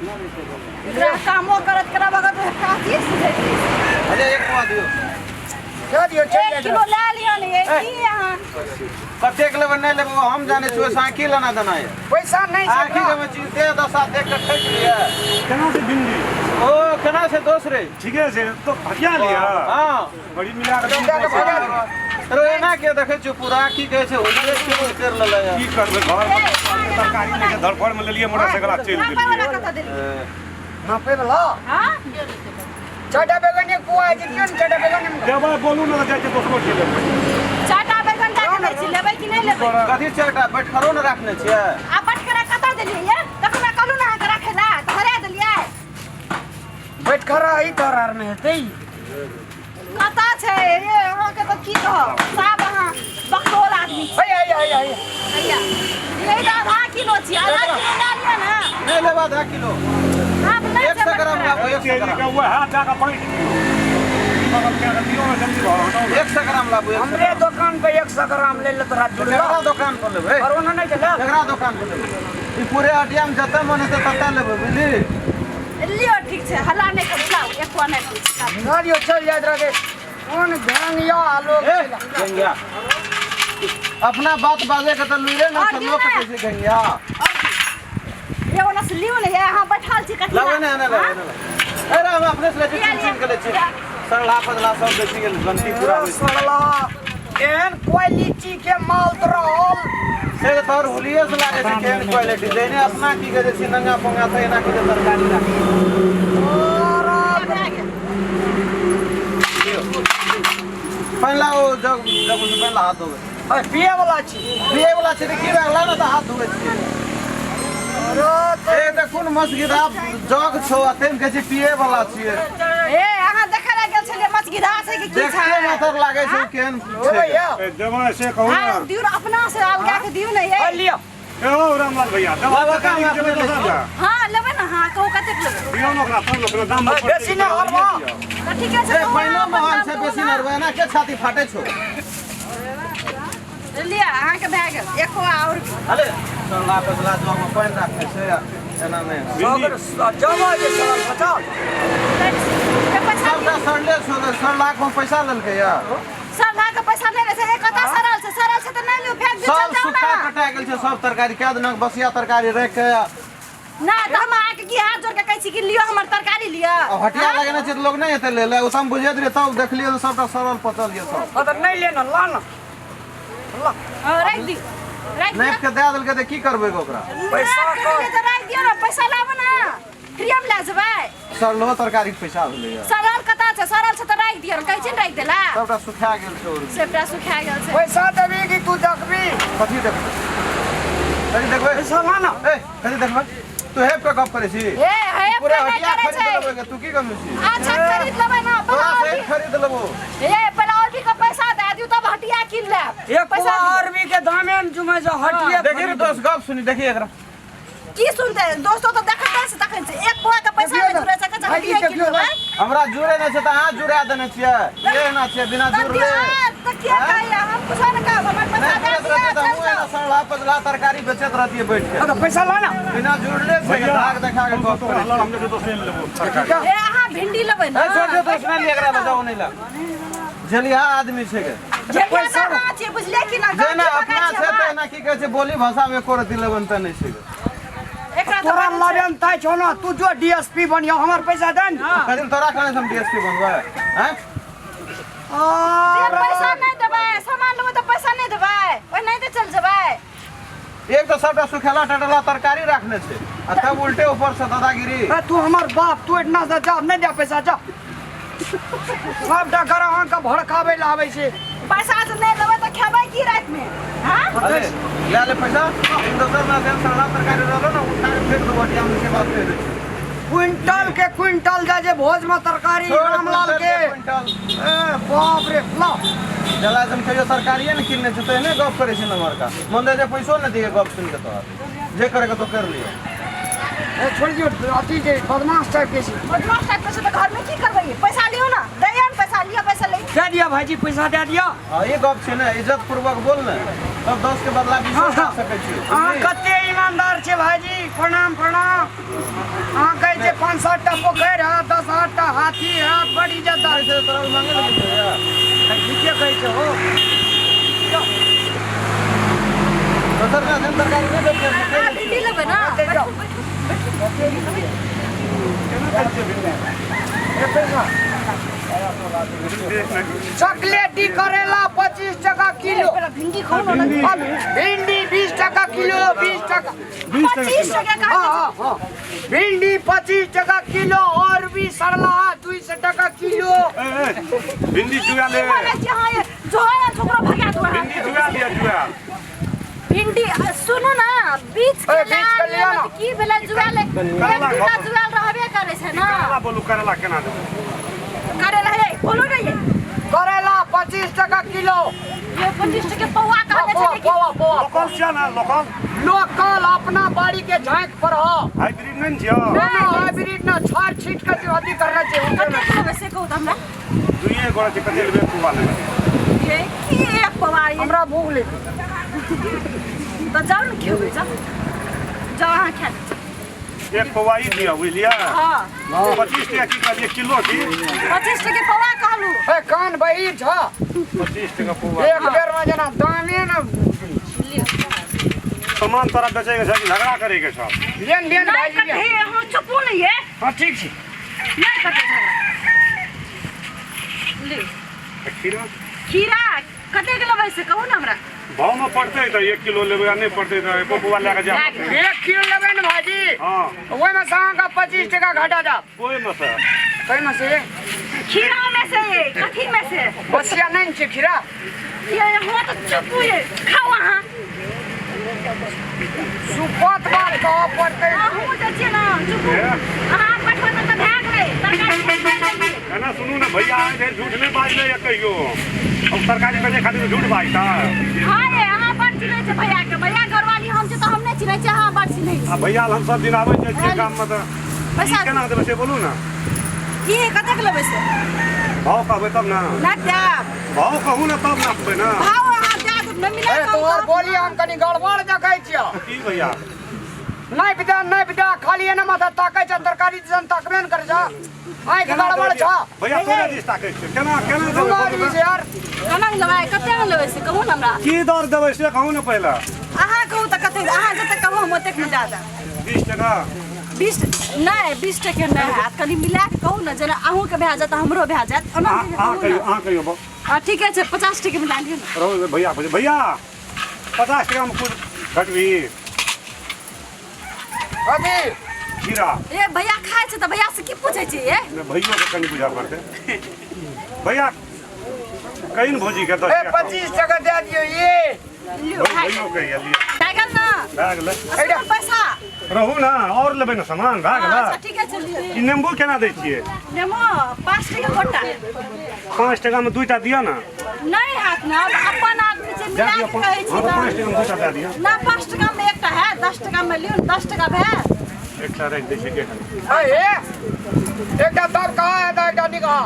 एकरा कामो करत करा बगत काची सुझैत रहै छै। अरे एक पुआ दियौ। दऽ दियौ चलि एक जाइत किलो लए लिअ ने ये की अहाँ कतेक लेबै नहि लेबै ओ हम जानै छियै ओहिसँ की लेना देना यऽ। पैसा नहि छै आँखि ओकरा। के चीज दे दशा देख के ठकि लिअ। केना छै भिंडी? ओ केना छै दोस्त रे? ठीके छै तो हटिया लिअ। हँ। बड़ी मिला कऽ दऽ के भगा दियौ। अरे एना के देखै छियै पूरा की कहै छै उजरे छै उतर लेलै की करबै घर तरकारी नहि छै धड़फड़ मे लेलियै मोटरसाइकिल आ चलि नापै वाला गेलियै। कतऽ देलियै? नापे वाला हाँ? चारिटा बैगन एक पुआ होइ छै दियौ ने चारिटा बैगन देबै बोलू ने तऽ जाइ छियै दोसरो के लेबै। चारिटा बैगन दए के दै छी, लेबै कि नहि लेबै? कथी चारिटा बैठखरो ने राखने छियै? आ बटकरा कतऽ देलियै ये? तखन कहलहुँ ने अहाँके राखै लए, तऽ हरा देलियै। बैठ खड़ा ई तोहर आर नहि हेतै। कतऽ छै ये? अहाँके तऽ की कहब, साफ अहाँ बकलोल आदमी छी। हैया हैया हैया हैया। हैया यही तऽ आधा किलो छी, आधा किलो लए लिअ ने। नहि लेब आधा किलो। आब नहि एक छै सए ग्राम बटकरा। लाबू, 100 ग्राम। वएह दए कऽ बाँटि दियौ। बगल कए कऽ दियौ ने जल्दी भऽ हटाउ ने। 100 ग्राम लाबू, 100 हमरे ग्राम। दोकान पे 100 ग्राम ले ले तोरा जुड़लो। केकरा दोकान पर लेबै? और ओना नहि छै ले। केकरा दोकान पर लेबै? ई पूरे हटिया में जतऽ मन हेतै ततऽ लेबै, बुझली? लिअ ठीक छै, हल्ला नहि करू, लाउ एको नहि करू, लाउ। ना दियौ चलि जाइत रहतै। कोन ढंग यऽ आ लोक ए गंगा अपना बात बाजे के तऽ लुइरे ना और छै दियौ लोक ने। कहै छै गंगा। ये ओना से लियौ ने, ये अहाँ बैठल छी कथी लाबै ने, ने लाबै ने। अरे हम अपने से लै छी, लिअ, चिन चिन के लै छी। लिअ। सड़ला पदला सब बेची गेल गलती पूरा होइ छै। सड़ला एहन क्वालिटी के माल तो रहल। से तऽ तोहर हुलिये से लागै छै केहन क्वालिटी जहने अपना की कहै छै नंगा पोंगा छै एना की तरकारी राखी। पहिला ओ जग जग से पहिला हाथ धोबै। अरे पिए वाला छी। पिए वाला छी तऽ की भए गेल ने तऽ हाथ धोबै छी। अरे ए देखू ने मसगिदा जग छौ आ ताहिमे कहै छै पिए वाला छियै। ए अहाँ देखै लए गेल छलियै मछगिदा छै कि की छै? देखते माथर लागै छै केहन ओ छै। भैया ए, देबै से कहू हाँ, ने। दियौ ने अपना से अलगा के दियौ ने ये। ए, लिअ। ए ओ रामलाल भैया दवा बाबा, तरकारी काम देबै अपने दोसर लए। हाँ लेबै ने, हाँ कहू कतेक लेबै? दियौ ने ओकरा तब ने दाम अरे, बेसी नहि हलवा। तऽ ठीके छै, ए कहू पाइनो अहाँ अपन महग दाम छै कहू बेसी ने। नरबै एना के छाती फाटै छौ। लिअ अहाँके भए गेल एको आओर। अरे सड़ला पसला जग में पानि राखने छै एना नहि। सगर जमा जे सड़ल बचाओ। के पैसा सबटा सड़ले छौ तऽ सड़ला के पैसा लेलकै या। सड़ला के पैसा नहि लै छै। ए कतऽ सड़ल छै? सड़ल छै तऽ नहि लियौ, फेंक दियौ, सब चल जाउ सुखा ने। कटा गेल छै सब तरकारी कए दिनक बसिया तरकारी राखि के। ना तऽ हम अहाँके की हाथ जोड़ के कहै छी कि लिअ हमर तरकारी लिअ। अब हटिया लगेने छै तऽ लोग नहि एतै लै लए, ओ तऽ हम बुझैत रहियै तब देखलियै तऽ सबटा सड़ल पचल यऽ सब। हाँ तऽ नहि लेना ला ना ला। हाँ, राखि दियौ, राखि दियौ। नापि के दए देलकै तऽ की करबै ओकरा? पैसा नापि के देलियै तऽ राखि दियौ ने, पैसा लाबू ने, फ्रीमे लए जेबै। सड़लो तरकारी के पैसा भेलैया। सड़ल कतऽ छै? सड़ल छै तऽ राखि दियौ, कहै छी ने राखि देला। सबटा सुखा गेल छै और। सबटा सुखा गेल छै। पैसा देबी कि तू देखबी? कथी देखबै? कथी देखबै? पैसा ला ना। ए कथी देखबै? तू हेप के गप करै छी? ए हेप पूरा के नहि हटिया करै खरीद छै। लेबै के तू की गम छी? अच्छा खरीद लेबै ना, तोरा पहिले से खरीद लेबो। ए पहिले और भी के पैसा दए दियौ तब हटिया कीन लेब। एक पैसा पुआ दियौ। अरबी के दामे ने जुमे जो हटिए। देखी रे दोस्त गप सुनी देखी एकरा। की सुनते दोस्तो तऽ देखते से तखन से एक पुआ के पैसा नहि जुड़ै छै, कहै छै हटिए कीन लेबै। हमरा जुड़े नहि छै तऽ अहाँ जुड़ा देने छियै। ये ना छियै बिना तऽ जुड़ले। तऽ किया कहैया हम कुछो नहि कहब, हमर पैसा नहि दए जुड़ैत दिअ रहतै तऽ चल हमहूँ एना जाउ। सड़ला पचला तरकारी बेचैत रहतियै बैठ के। हाँ तो पैसा ला ना। बिना जुड़ले छै धाक देखा के गप करै हम जे दोसरे लेबो तरकारी। ए अहाँ भिंडी लेबै ने? ए छोड़ दे दोस्त नहि लिअ एकरा बजाओ नहि ला। झेलिहा आदमी छै के। झेलिया तऽ अहाँ छियै, बुझलियै कि ना? जेना गलती अपना पकड़ै छै छियै तेना की कहै छै बोली भाषा मे एको रत्ती लेबन तऽ नहि छै। एकरा तऽ तोरा बड़ छै। लड़न ताइ छौ ना, तू जो डीएसपी बनियो हमर पैसा दे ने। कदिन तोरा कहने से हम डीएसपी बनबै हैं? से पैसा नहि देबै, सामान लेबै तऽ पैसा नहि देबै, ओहि नहि तऽ चल जेबै। एक तऽ सबटा सुखेला टटला तरकारी राखने छै आ तब उल्टे ऊपर से दादागिरी। ए, तू हमर बाप, तू एतना से जा नहि दे पैसा जा। सबटा घर अहाँके भड़काबै लए आबै छै। पैसा जे नहि देबै तऽ खेबै की रातिमे? हाँ? अरे ले ले पैसा, एक दोसर ना देन सड़ला तरकारी रहलो ना उठा के फेंक दो हटिया में से बात कह दै छी। क्विंटल के क्विंटल जाय जे भोज में तरकारी छोड़ रामलाल क्विंटल के। क्विंटल। ए बाप रे ला। जला जम कहियो तरकारिए ने किनने छै तऽ एहने गप करै छै नमरका। मन दे जे पैसो ने दिए गप सुनि के तोहर। जे करे के तो कर लियो। ए छोड़ दियो अथी जे बदमाश टाइप के छै। बदमाश टाइप के छै तऽ घर में की करबै? पैसा लियौ ना, दैयौ ने पैसा, लिअ पैसा ले। दे दिया भाईजी पैसा दे दिया। हाँ ई गप छै ने इज्जत पूर्वक बोल ने तब 10 के बदला 20 दऽ सकै छी। अहाँ कते ईमानदार छै भाईजी, प्रणाम प्रणाम। अहाँ की हैत बड़ी इज्जतदार। से तोरा मांगे लगे भैया। ठीके कहै छै हो। दोसर का एखन तरकारी नहि बेचै छै। अहाँ भिंडी लेबै ना? जाउ। केना दै छियै भिंडी? चॉकलेटी करेला 25 टका किलो। भिंडी खाउ ना। भिंडी। अब भिंडी 20 टका किलो, 20 टका। 20 टका 25 किलो। टका। हाँ हाँ हाँ, भिंडी 25 टका किलो और भी सरला 200 टका किलो। ए, ए, भिंडी जुआ ले। बोलै छी अहाँ ये, जो है छोकरा भगा दो अहाँ। भिंडी जुआ लिया जुआ। भिंडी सुनू ना, बीच के ए, बीच के लिअ ना। की भेलै जुआल? एक करला दूटा खाउ। जुआल रहबे करै छै ना। करला बोलू, करला केना देबै? करेला हे बोलू ने ये। करेला 25 टका किलो। ये 25 टके पौआ कहने पौआ छै। पौआ पौआ। लोकल छियै ने लोकल? लोकल, अपना बाड़ी के झाँक पर हो। हाइब्रिड नहि ने छियै? ना हाइब्रिड ना, छाड़ छीट के जो अथी करना चाहिए। कते लेबै से कहू तऽ हमरा। दुइए गोड़ा छै, कते लेबै? पौआ लेबै। ये की एक पौआ ये? हमरा भूख लगी। तऽ जाउ ने खेबै, जाउ जाउ अहाँ खा लिअ। एक पौआ ई दिअ, बुझलियै? हँ। 25 टका की कहलियै किलो की? 25 टके पौआ कहलू। ए कान बहिर छ। 25 टका पौआ। एक बेर में जना दामे न। सामान तोरा बेचैके छौ कि झगड़ा करैके छौ? लेन लेन नहि भाईजी कते लेन। अहाँ चुपू ने ये। हाँ ठीक छै। नहि कते झगड़ा लिउ। आ खीरा? खीरा कतेक लेबै से कहू ने हमरा। भावमे पड़तै तऽ 1 किलो लेबै आ नहि पड़तै तऽ एको पौआ लए कऽ जाय पड़तै। 1 किलो लेबै ने भाईजी? हँ। ओहिमे से अहाँके 25 टका घटा जाब। ओहिमे से? ताहिमे से। खीरा में से कथी में से? बसिया नहि ने छै खीरा। ये हुआ तऽ चुपू ये, खाउ अहाँ। सुपत बात कहऽ पड़तै। अहूँ जे छियै ने चुपू। हे। अहाँ बैठबै तऽ भए गेलै तरकारी खा लेलियै। एना सुनू ने भैया, आइ धरि झूठ नहि बाजलै यऽ कहियो। हम तरकारी बेचै खातिर झूठ बाजतै? हँ रे, अहाँ बड़ चिन्है छै भैयाके। भैया घरवाली हम छी तऽ हम नहि चिन्है छियै, अहाँ बड़ चिन्है आ छी। भैया हम सब दिन आबै जाइ छियै गाममे तऽ पैसा ई केना देबै से बोलू ने। की कतेक लेबै से? भाव कहबै तब ने। ना देब। भाव कहू ने तब नापबै ने। भाव अहाँ दए देब ने मिला ए कऽ। तोहर बोली हम कनि गड़बड़ देखै छियौ। की भैया? नहि बिदा नहि बिदा, खाली एना माथा ताकै छ, तरकारी दिसन ताकबे ने करै छ। आँखि केना गड़बड़ देबै? छ। भैया तोरे दिस ताकै छियै, केना केना दुनू देबै? आदमी छै यार। केना लेबै, कतेक लेबै से कहू ने हमरा। की दर देबै से कहू ने पहिले। अहाँ कहू तऽ कतेक, अहाँ जतेक कहू हम ओतेक मे दए देब। 20 टका। 20 नहि, 20 टके नहि हैत, कनि मिला कऽ कहू ने, जेना अहूँके भए जायत हमरो भए जायत ओना। अहाँ अहाँ कहू कहियौ ने। अहाँ कहियौ बा। हँ ठीके छै, 50 टके मिला लियौ ने। रहू भैया भैया, 50 टकामे कुछ घटबी? कथी? खीरा। ए भैया खाइ छै तऽ भैया से की पूछै छी ये? नहि, भैयोके कनि बुझऽ पड़तै। भैया कही ने भौजीके 10 ए टका। 25 टका दए दियौ ये। लियौ भए भैयो कहिया लिअ। गेल ने? भए गेलै। आ सुनू पैसा। रहू ने, आओर लेबै ने सामान। भए हँ, अच्छा गेलै। ठीके छै, लियौ। ई नेम्बू केना दै छियै? नेमो 5 टके गोटा। 5 टकामे 2टा दिअ ने। नहि हैत ने, अब अपन आदमी छै, दए मिला दिअ कऽ कहै छी। हँ तऽ ने 5 टकामे 2टा दए दिअ। ना, 5 टकामे एकटा हैत, 10 टकामे लियौ ने, 10 टका भेल। एकटा राखि दै छियै के। ए एकटा तब कहाँ है तऽ एकटा निकहा।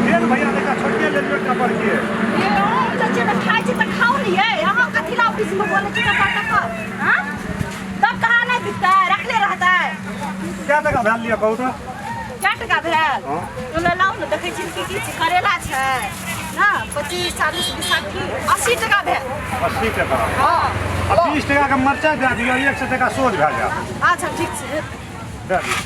दे ने भैया, एकटा छोटके ले लियौ, एकटा बड़के। ये अहूँ जे छियै ने खाइ छी तऽ खाउ ने यै, अहाँ कथी ला बीचमे बोलै छी टपर टपर? हाँ तब कहाँ नहि बिकतै, रखले रहतै। कए टका भेल लिअ कहू तऽ? कए टका भेल? हँ। ओहिमे लाउ ने, देखै छी की की छै। करेला छै ने, 25, 40, 20, 60, 80 टका भेल। 80 टका? हँ। आ 20 टकाके मरचाइ दए दिअ, 100 टका सोझ भए जायत। अच्छा ठीक छै। दए दिअ।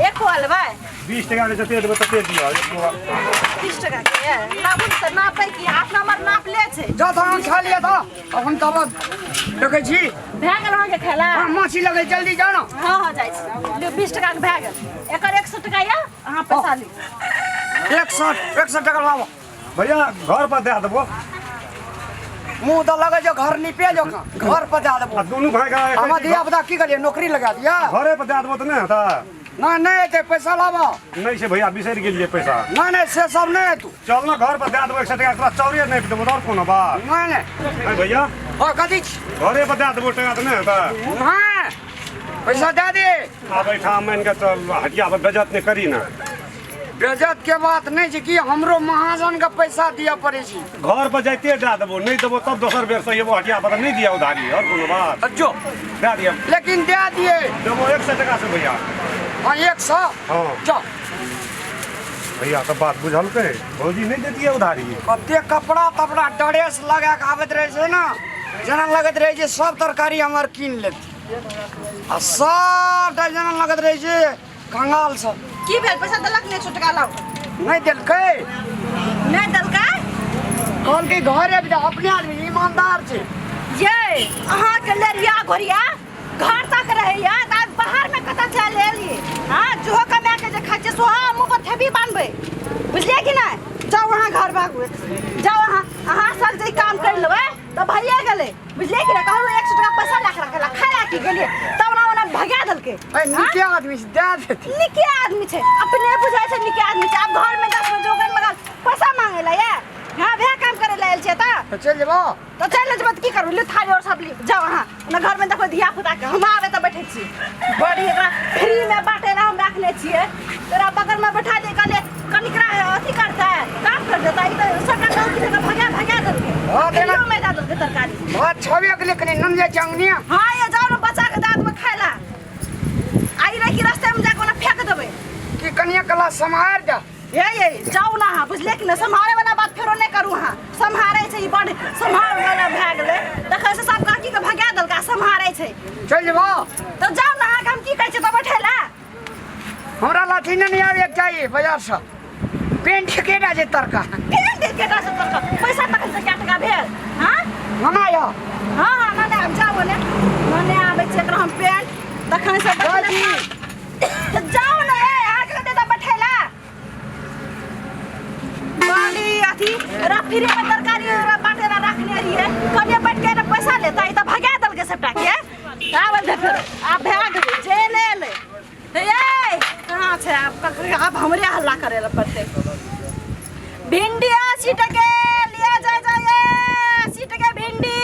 एक पौआ लेबै? 20 टकाके जते देबै तते दिअ, एक पौआ। 20 टकाके लाबू ने तऽ नापै की, हाथ नंबर नाप ले छै। जा तऽ अहाँ खा लिअ तऽ अपन तब देखै छी। भए गेल अहाँके खेला? हाँ, माछी लगै, जल्दी जाउ ने। हँ हँ, जाइ छी। लियौ, 20 टकाके भए गेल, एकर 100 टका यऽ, अहाँ पैसा लिअ। 100 टका लाबो। भैया घर पर दए देबो। मुँह तऽ लगै छै घर निपे जकाँ, घर पर दए देबो। आ दुनू भाइके हमर धिया पुता की करियै, नौकरी लगा दिया? घरे पर दए देबो तऽ नहि हेतै? नहि नहि हेतै, पैसा लाबो। नहि छै भैया, बिसरि गेलियै पैसा। नहि नहि, से सब नहि हेतौ। चल ने घर पर दए देबो, 100 टका तोरा चाउरे नापि देबो तऽ आओर कोनो बात? नहि नहि। नहि भैया। हँ कथी छी? घरे पर दए देबो टका तऽ नहि हेतै? नहि, पैसा दए दे। आब एहिठाम मानि कऽ चल हटिया पर बेजत नहि करी ने। बेजत के बात नहीं छै कि हमरो महाजन के पैसा दिअ पड़ै छै। घर पर जाइते दए देबो, नहीं देबो तब दोसर बेर से एबो हटिया पर, नहीं दिया उधारी और कोनो बात। तऽ जो दए दिया। लेकिन दए दिए। देबो 100 टका से भैया। हाँ 100। हाँ। जो भैया सब बात बुझलकै, भौजी नहीं देती उधारी। कते कपड़ा तपड़ा ड्रेस लगा के आबैत रहै छै ने, जेना लगैत रहै छै सब तरकारी हमर कीन लेती, आ सबटा जेना लगैत रहै छै कंगाल सब। की भेल? पैसा देलक नहि? 100 टका लाउ। नहि देलकै। नहि देलकै? कहलकै घर आबि जा, अपने आदमी ईमानदार छै। ये अहाँके लेरिया घोरिया घर तक रहैया तऽ आब बाहर में कतऽ चलि एलियै? हाँ जो कमा के जे खाइ छियै सोहा मुँह पर थेबी बान्हबै, बुझलियै कि नहि? जाउ अहाँ घर भागू, जाउ अहाँ। अहाँ सब जे काम करि लेबै तऽ भइए गेलै, बुझलियै कि नहि? कहलहुँ 100 टका पैसा लए कऽ रखै लए, खाय लए की गेलियै तब ओना ओना भगा देलकै। ए नीके आदमी छै, दए देतै। नीके आदमी छै, अपने बुझाइ छै नीके आदमी छै। आब घरमे 10 बजे जोगन लगल पैसा मांगै लए ये। हाँ वएह काम करै लए आयल छियै तऽ। तऽ चलि जेबौ? तऽ चलि जेबै तऽ की करबै? लिअ थारी आओर सब लिअ, जाउ अहाँ ओना घरमे देखबै धिया पुताके। हम आबै तऽ बैठै छी। बड़ी एकरा फ्रीमे बाँटै लए हम राखने छियै, तोरा बगलमे बैठा दे, कहलियै कनिकरा अथी करतै काम कर देतै, ई तऽ सबटा गलती भेल भगा भगा देलकै। हाँ, देना। फ्रीओमे दए देलकै तरकारी। भात छबे गेलै, कनि नून जाइ छै अंगनिया। हाँ ये जाउ ने बच्चा के दाँत में खाय ला, आई रे कि रास्ते में जाके ओना फेंक देबै। कि कनिया कला सम्हारि दे। ये ये जाउ ना अहाँ, बुझलियै कि नहि? सम्हारे वाला बात फेरो नहि करू अहाँ। सम्हारे छै ई, बड सम्हार वाला भए गेलै। देखै से सब काकी के भगा देलकै, सम्हारे छै। चलि जेबौ? तऽ जाउ ना अहाँके हम की कहै छियै तऽ बैठै ला। हमरा लाठी नहि आबैके चाही बाजारसँ। पेंट केटा छै तरका? पेंट केटा छै तरका? पैसा तखन से कए टका भेल? हाँ मना यऽ। हाँ हाँ मने आब जाउ ने, मने आबै छै एकरा हम पेंट तखन से बैठै ला। तऽ जाउ ने ए, अहाँके कहतै तऽ बैठै ला। बाली अथी रफिरे में तरकारी बाटे ला रखने रहिए, कहलिए बैठ के पैसा लेता, ई तऽ भगा देलकै सबटा के। आबल दे फेर आब भए गेलै जे ले ले। ए कहाँ छै आब? आब हमरे हल्ला करे ला पड़तै। भिंडी 80 टके लिया जाय जाय, 80 टके भिंडी।